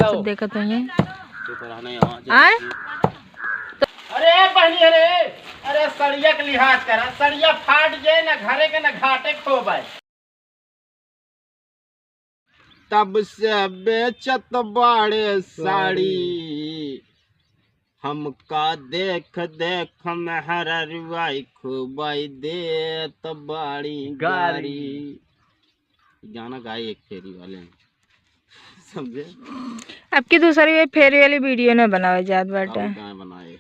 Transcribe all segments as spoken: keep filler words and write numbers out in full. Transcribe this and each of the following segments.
सब देखत होइहैं। आय? अरे बहनी, अरे, अरे सड़िया के लिहाज करा, सड़िया फाट जाए ना, घरे के ना घाटे खोबाए। तब से बेचत बाड़े साड़ी, हमका देख देख मेहररुआई खूबाई देत बाड़ी गारी। गारी। गाना गाए एक फेरी वाले में, समझे? अब की दूसरी फेरी वाली वीडियो न बनावे जात बाटे। अब कहाँ बनाए?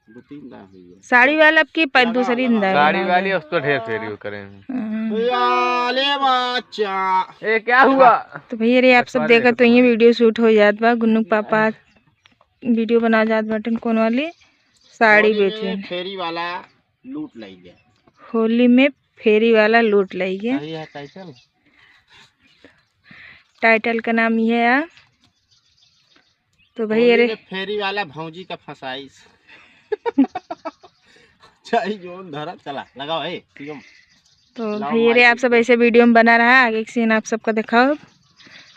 दो तीन दाँव हुई है। साड़ी वाला अब की प-, दूसरी दाँव साड़ी बनावे। वाली उसको ढेर फेरी वो करें। हम्म। याले बच्चा। ए, क्या हुआ? तो भैया रे, आप सब देखत होइहैं, वीडियो शूट हो जात बा, गुन्नू के पापा वीडियो बना जात बाटन, कौन वाली साड़ी होली में बेचे। फेरी वाला लूट लई गया। होली में फेरी वाला लूट लई गया। सही है टाइटल। टाइटल का नाम ये है। तो भैया होली रे में फेरी वाला भौजी का फंसाइश। चाही जोन धरा, चला लगाओ ए शिवम। तो लाओ भैया रे, माइक आप सब दे। ऐसे वीडियो में बना रहा, आगे के सीन आप सबका दिखाओ।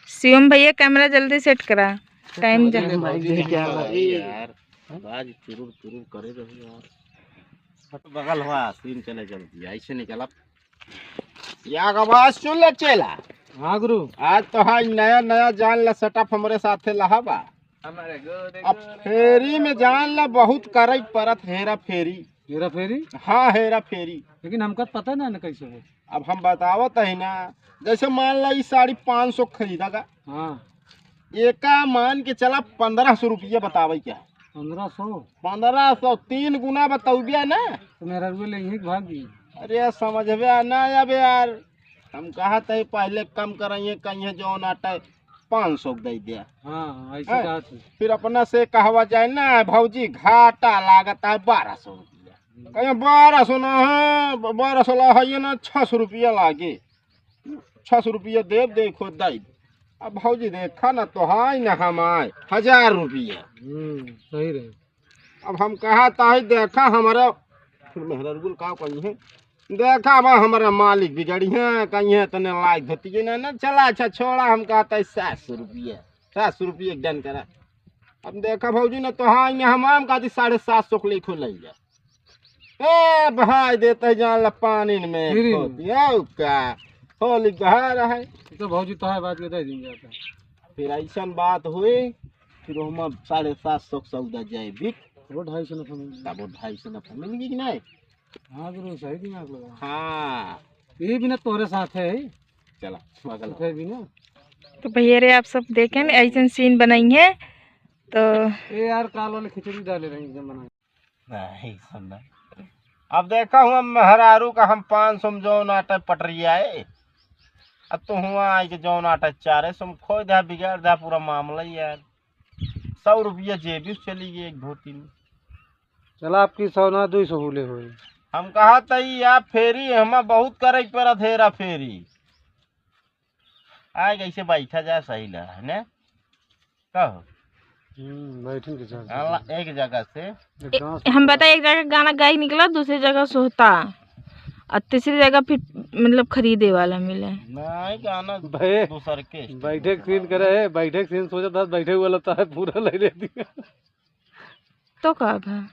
शिवम भैया, कैमरा जल्दी सेट करा, टाइम जा। अरे भौजी, भौजी, नहीं क्या लगाओ भाई? यार, आज चुरुर चुरुर करे रहो यार। बगल हुआ सीन चले चलती है, ऐसे निकला। या का बात सुन ले चेला। हाँ गुरु। आज तो हाँ नया नया जान ला सेटअप हमरे साथे लहा बा। अब फेरी में जान ला बहुत करे परत हेरा फेरी। हेरा फेरी? हाँ, हेरा फेरी। लेकिन हमका तो पता ना, ना कैसे हो। अब हम बतावत है ना, जैसे मान ला ई साड़ी पाँच सौ खरीदा का। हाँ। एका मान के चला पन्द्रह सौ रुपया बतावे क्या? पन्द्रह सौ? पन्द्रह सौ, तीन गुना बतौबिया ना। तो मेहररुआ ले यहीं भाग गई। अरे समझबे ना अब यार, हम कहा तही पहले कम कराइए, कहीं जौन आटे पाँच सौ के दे दिया। हाँ, ऐसे हैं? कहा था। फिर अपना से कहवा जाए ना, "भौजी घाटा लागत है बारह सौ रुपया।" कहीं बारह सौ ना है, ब-, बारह सौ ला है ये ना, छः सौ रुपया लागे। छः सौ रुपया देब, देखो दाई। अब भौजी देखा ना तो हाय ना हम आए, हजार रुपया। हम्म, सही रहे। अब हम कहा ताही देखा हमारा, फिर मेहररुआ का कही है, देखा अब हमारा मालिक बिगड़ी है, कही है तने लायक धोती ना, ना चला अच्छा छोड़ा, हम कहा ताही सात सौ रुपया, सात सौ रुपया एक डन करा। अब देखा भौजी ना तो हाय ना हम आम कहा ताही साढ़े सात सौ के लेखो ले जा। ए भाई, देते जान ला पानी में फ्री में। खोती, आओ का? होली बहार है। ये तो भौजी तो है, बात के दे दिन जाता। फिर ऐसन बात हुई, फिर हम साढ़े सात सौ के सौदा जाए बिक। वो ढाई सौ नफा मिल गया। तब वो ढाई सौ नफा मिल गई कि नहीं? हाँ गुरु, सही दिमाग लगा। हाँ। ये भी ना तोरे साथ है। चला, मगल। तो फिर भी ना। तो भैया रे, आप सब देखें, ऐसन सीन बनाई है तो। ए यार, काल वाले खिचड़ी डाले रही एकदम बना। नहीं सुनना। अब देखा हुआ मेहरारू का हम पाँच सौ में जौन आटे पटरिया है, अब तो हुआ आई के जौन आटे चारे सौ में खोई दे, बिगाड़ दे पूरा मामला ही यार। सौ रुपया जेबी से चली गई एक धोती में। चला, आपकी सौ ना, दो सौ बोले हुए। हम कहा तई या फेरी, हमा बहुत करे के पड़ा हेरा फेरी। आए कैसे बैठा जाए सही ला, है ने? का हो? हम्म, बैठन के चार हाँ, एक जगह से। एक ए, गाँव से हम बता, एक जगह गाना गाई निकला, दूसरी जगह सोहता, और तीसरी जगह फिर मतलब खरीदे वाला मिले। नहीं, गाना भाई, दूसर के बैठे के सीन करे है, बैठे के सीन सोचा था, बैठे वाला तो है, पूरा ले ले दिया। तो का भा?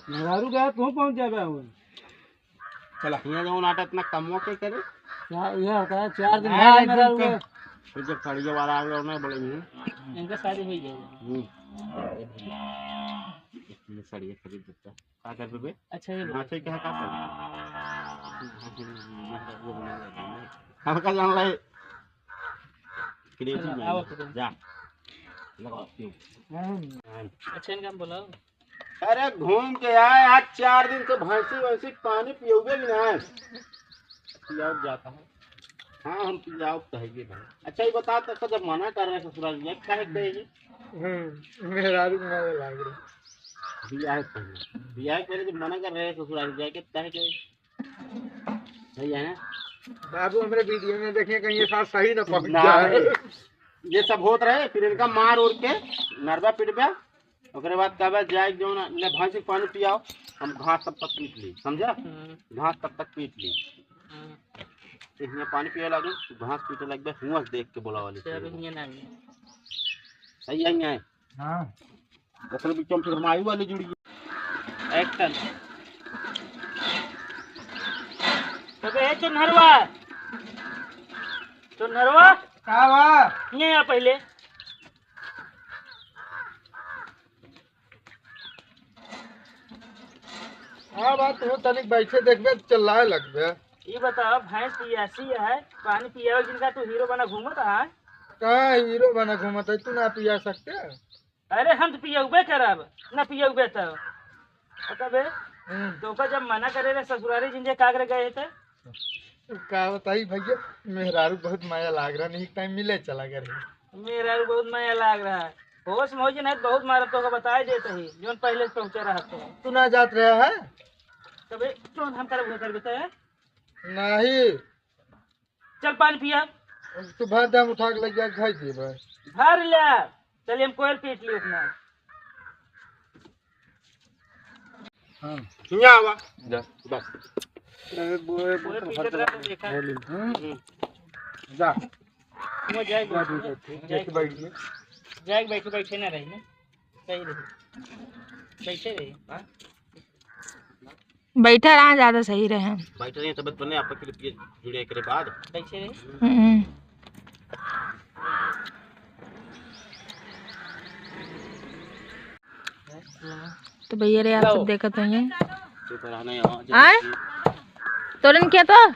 मेहरारू गया, तू पहुंच जाबे हुए। चला, हियाँ जौन आटा इतना कमवा के करे? क्या, ये होता है, चार दिन अरे, बाद मेहरारू गया। तो जब खड़िया वाला आ गया, उन्हें बोले, हम्म। इनका शादी हुई जाएगी। हम्म। ये साड़ी खरीद देता। का कर बे? अच्छा, ये लो। अच्छा, क्या का कर? हमका जान लाई। क्रिएटिव चला, माइंड। आओ, पकड़ो। जा। लगाओ, क्यों? हाँ। हाँ। अच्छा, इनका हम बुलाओ। अरे, घूम के आए, आज चार दिन से भैंसी वैंसी पानी पियोगे कि ना? पियाओ जाता है। हाँ, हम पियाओ कहेंगे भाई। अच्छा, ये बता तो, जब मना कर रहे ससुराल जाए, काहे गए जी? हम्म, मेहरारू के मजा लाग रहा। बियाह पहले, बियाह पहले जब मना कर रहे ससुराल जाए के, काहे गए? सही है ना? बाबू, हमरे वीडियो में देखिए, कहीं ये साथ सही ना पहुंच ना, जाए। ये सब होत रहे, फिर इनका मार उर के नरवा पिटबे, ओकरे बाद कहबे, "जाए जौन ले भैंस के पानी पियाओ, हम घास तब तक पीट ली," समझा? हम्म। घास तब तक पीट ली। हम्म। हियाँ पानी पिए लागू, तू घास पीटे लगबे, हुआँ से देख के बोलावा ले। अच्छा, अभी हियाँ ना आई। सही है, हियाँ है। हाँ। दस रुपये चम फिर हम आयु वाले जुड़ी। एक्शन। अबे, ए चुनहरवा। चुनहरवा। का बा? हियाँ आ पहिले। हाँ, बात तू तनिक बैठे देखबे, चिल्लाए लगबे। ई बताओ, भैंस पियासी है, पानी पियाओ जिनका, तू हीरो बना घूमत है। कहाँ हीरो बना घूमत है? तू ना पिया सकते? अरे, हम तो पियउबे करब, ना पियउबे तो। तबे, हम्म। तोका जब मना करे रहे ससुरारी जिन जे कागरे गए थे? का बताई भैया, मेहरारू बहुत माया लाग रहा, नहीं टाइम मिले चला करे। मेहरारू बहुत माया लाग रहा है। होश में हो जे नहीं, बहुत मारब तोका बताए देत ही, जोन पहले से पहुँचे रहा तो। तू ना जात रहा है? तबे, जोन हम करब, वो करबे तो है? नहीं। चल पानी पिया। तू भर दे, हम उठा के ले जाके खाई दिए भाई। भर ले। चलिए हम कोयल पीट ली अपना। हाँ। हियाँ आवा। जा। बस। अरे बोए, कोयल पीट रहा तो देखा। हम्म। जा। वो जाए जा, बैठ। जा, जा, बैठ। जाए बैठ, बैठे ना रही ना। सही रही। बैठे रही। हाँ? बैठा रहा ज्यादा सही रहे। बैठे रहे तब बने आपके लिए जुड़े एकरे बाद। बैठे रहे। हम्म। तो भैया रे, आप सब देखत होइए। चुप रहना यहाँ, आए? तोरन क्या तो?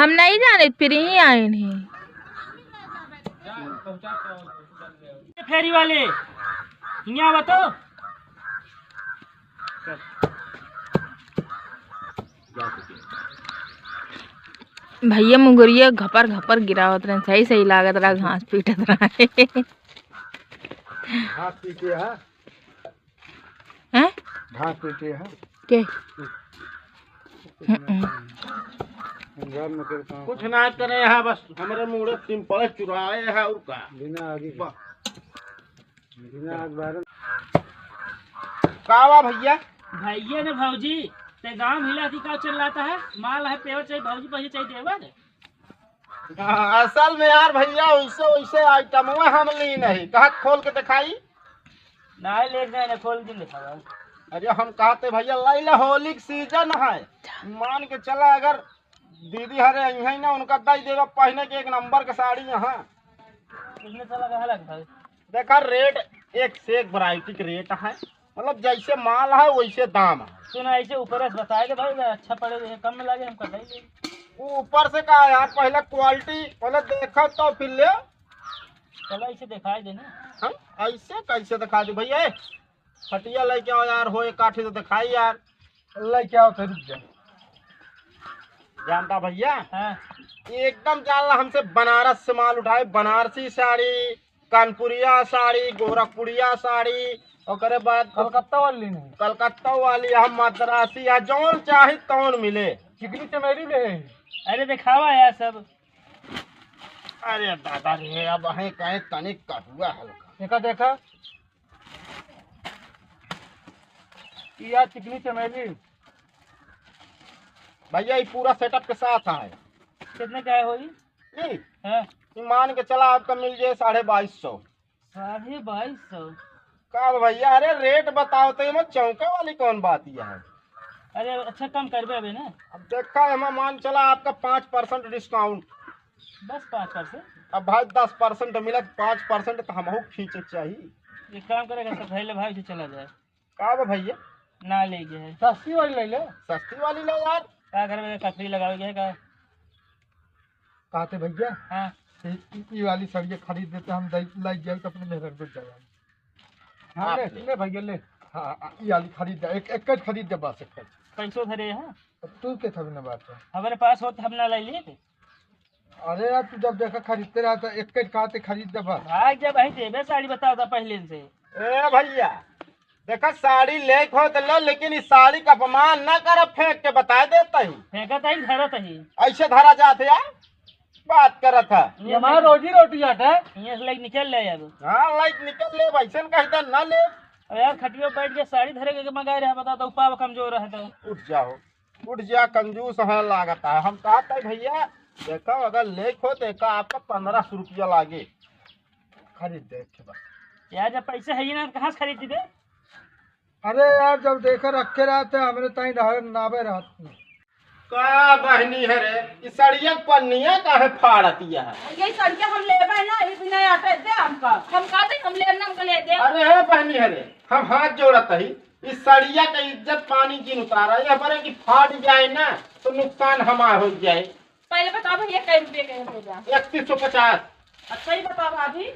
हम नहीं जाने, फिर ही आए नहीं। फेरी वाले, हियाँ बताओ। भैया मुंगरिया घपर घपर गिरावत रहे, सही सही लागत रहा, घास पीटत रहे। घास पीटे है। हैं? घास पीटे है। के? हम्म। घर में के काम। कुछ ना करे है, बस हमरे मुड़े सिंपल चुराए है और का। बिना आगे के। बा- बिना आग बारन। का बा भैया? भैया ने भौजी, ते गांव हिला थी का चल रहा है? माल है पेवर चाहिए, भौजी पहिले चाहिए देवर। हाँ, असल में यार भैया, वैसे, वैसे आइटमवा हम ली नहीं। कहा खोल के दिखाई? नहीं, ले जाए ना, खोल के दिखावा। अरे हम कहते भैया, लाई ला, होली के सीजन है, मान के चला, अगर दीदी हरे आई है ना, उनका दई देगा पहने के एक नंबर के साड़ी यहाँ। कितने साल का है लगभग? देखा, रेट एक से एक वैरायटी के रेट है, मतलब जैसे माल है वैसे दाम है। सुना, ऐसे ऊपर से बताए दे भाई, अच्छा पड़े, कम में लागे, हम कटाई ले। वो ऊपर से का है यार, पहले क्वालिटी पहले देखा तो फिर ले। चलो, ऐसे दिखाई देना। हम ऐसे कैसे दिखा दे भैया? ए, फटिया लेके आओ यार, हो एक काठी तो दिखाई यार। लेके आओ तो रुक जा। जानता भैया? हाँ। एकदम जान ला, हमसे बनारस से माल उठाए, बनारसी साड़ी, कानपुरिया साड़ी, गोरखपुरिया साड़ी, ओकरे बाद कलकत्ता वाली नहीं। कलकत्ता वाली, हम मद्रासी, या जौन चाही तौन मिले। चिकनी चमेली ले। अरे दिखावा यार सब। अरे दादा रे, अब है कहे तनिक कहुआ हल्का। एका देखा। ई आ चिकनी चमेली। भैया, ई पूरा सेटअप के साथ आए। कितने का है होई? ई? हाँ। ई मान के चला, आपका मिल जाए साढ़े बाईस सौ। साढ़े बाईस सौ? का भैया, अरे रेट बताओ तो, एमा चौंका वाली कौन बात यह है? अरे, अच्छा, कम करबे अबे ना। अब देखा, एमा मान चला आपका पाँच परसेंट डिस्काउंट। बस पाँच परसेंट? अब भाई, दस परसेंट मिलत, पाँच परसेंट तो हमहू खींचे चाहिए। एक काम करे, सब धैले भाई से चला जाए। का बा भैया? ना ले गए है। सस्ती वाली ले ले। सस्ती वाली ले यार। का करबे, कफरी लगावे के है का? कहते भैया, हाँ। ई, ई, ई वाली सड़िया खरीद देते, हम दई, लाई जाए तो अपने मेहर को जाए। हाँ, आप ले, ले। ले भैया, ले। हाँ, हाँ, ई वाली खरीद दे, एक, एक खरीद दे बस, एक। पैसो धरे है? अब तू के थोड़ी ना बात है। हमारे पास होत हम ना लाई लेते। अरे यार, तू जब देखा खरीदते रहा तो एक के कहते खरीद दे बस। भाई, जब वही देबे साड़ी बता दा पहले से। ए भैया, देखा साड़ी लेके हो तो लो, लेकिन इस साड़ी का अपमान ना कर, फेंक के बता देता ही। फेंकत ही, धरत ही। ऐसे धरा जात है यार, बात करत है। ये हमारा रोजी रोटी जाता है। ये से लाइक निकल ले अब। हाँ, लाइक निकल ले, वैसे कहता ना ले। अब यार, खटियो बैठ के साड़ी धरे के मंगाए रहे, बता दो, पाव कमजोर है तो। उठ जाओ, उठ जा, कंजूस है लागत है। हम कहत है भैया, देखो, अगर लेक हो तो एका आपका पन्द्रह सौ रुपया लागे, खरीद दे के बस। यार, जब पैसे है ही ना, तो कहाँ से खरीद दे? अरे यार, जब देखे रखे रहते, हमरे ताई रहे, नावे रहते। का बहनी है रे, ई सड़िया के पन्निया काहे फाड़तिया है? ये सड़िया हम लेबे ना, ई बिना आटे दे हमका। हम का दे, हम लेब ना, हमका ले दे। अरे हे बहनी है रे, हम हाथ जोड़त ही, ई सड़िया के इज्जत पानी जिन उतारा, ये बरे की फाट जाए ना, तो नुकसान हमार हो जाए। पहले बताओ भैया, कै रुपये के है सड़िया? इकतीस सौ पचास। अच्छा ही बताओ भाभी,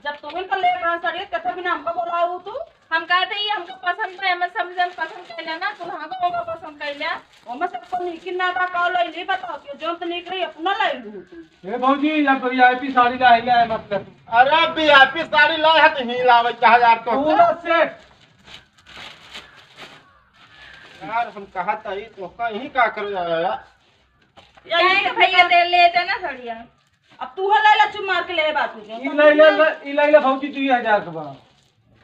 जब तुम इनका लेब रहा सड़िया, तो बिना हमका बोलाऊ तू? हम कहते ही हमको पसंद है, हमें समझन पसंद कर लेना, तू हमको ओमा पसंद कर लिया। ओमा सबको नीक ना बा, का लइली बताओ, कि जौन तो नीक रही, अपना लइलू तू। ए भौजी, अब वीआईपी साड़ी लाई है, मतलब। अरे वीआईपी साड़ी लाए है तो ही लावे, कहा यार तो। पूरा सेट। यार हम कहा था, ये तो कहीं का करो यार। काहे के भैया दे ले जाना सड़िया। अब तू हो लैला चुप मार के ले बात हो जाए। ई लैला, ई लैला भौजी दुई हजार के बा।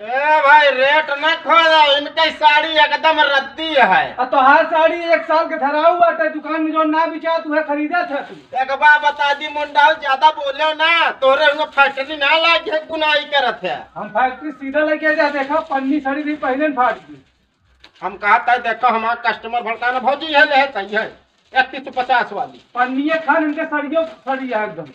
ए भाई, रेट ना खोदा, इनके साड़ी एकदम रद्दी है। आ तोहार साड़ी एक साल के धराऊ बाटे, दुकान में जो ना बिचा, तू है खरीदा था तू। एक बार बता दी मुंडा, ज्यादा बोले ना, तोरे हुआ फैक्ट्री ना लागे, गुनाही करत है। हम फैक्ट्री सीधा लेके जा, देखा पन्नी सड़ी रही, पहले न फाट गई। हम कहा था, देखो हमारा कस्टमर भड़काना, भौजी ये ले है, सही है, इकतीस सौ पचास वाली। पन्निये खान इनके सड़ियो सड़ी है एकदम।